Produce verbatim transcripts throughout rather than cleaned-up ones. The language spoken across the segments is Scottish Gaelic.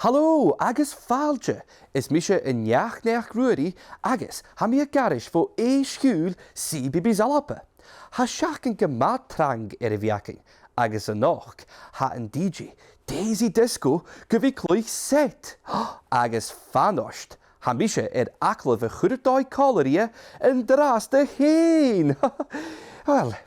Halò agus fàilte! Is mise an Neach-neach Ruairidh agus tha mi ag aithris bho fhèis-chiùil CBeebies ALBA. Tha seachdain gu math trang air a bhith againn agus a-nochd tha an DJ Daisy Disco gu bhith a' cluich set. Agus fan-ort, tha mise air agallamh a chur air dòigh còmhla rithe an-dràsta fhèin! Uill,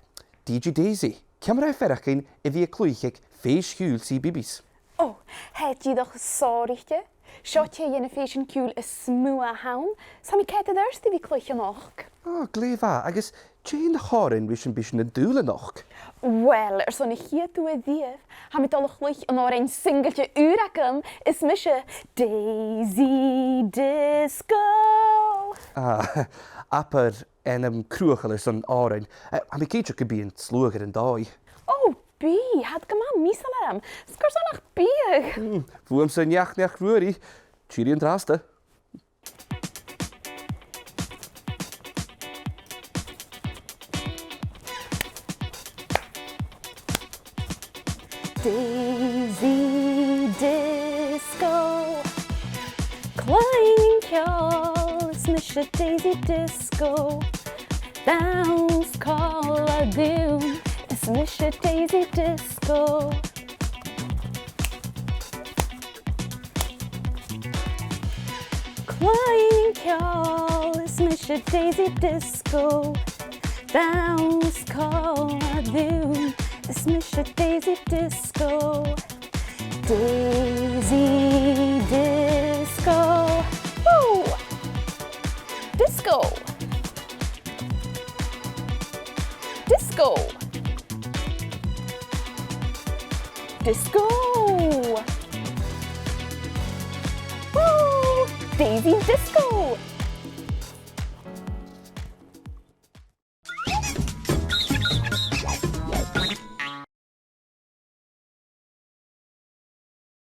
DJ Daisy, ciamar a tha e a' faireachdainn a bhith a' cluich aig fèis-chiùil CBeebies? Ò, tha e dìreach sònraichte. Seo tè dhe na fèisean-ciùil as motha a th' ann. 'S tha mi a' coimhead air adhart a bhith a' cluich a-nochd. Ò, glè mhath, agus dè na h-òrain ris am bi sinn an dùil a-nochd? Uill, airson a' chiad uair riamh, tha mi a' dol a chluich an òrain singilte ùr agam, is mise Daisy Disco! Ah, abair ainm cruthachail airson òrain. Eh, tha mi cinnteach gum bi an sluagh air an dòigh. Ò, bidh, tha iad gu math measail orm. 'S carson nach biodh? Mm, bhuamsa an Neach-neach Ruairidh. Tìoraidh an-dràsta. Daisy Disco. Cluinn ceòl, is mise Daisy Disco. Dannsa còmhla rium, is mise Daisy Disco. Cluinn ceòl, is mise Daisy Disco. Dannsa còmhla rium, is mise Daisy Disco. Daisy Disco. Woo! Disco. Disco. Disco. Woo! Daisy Disco.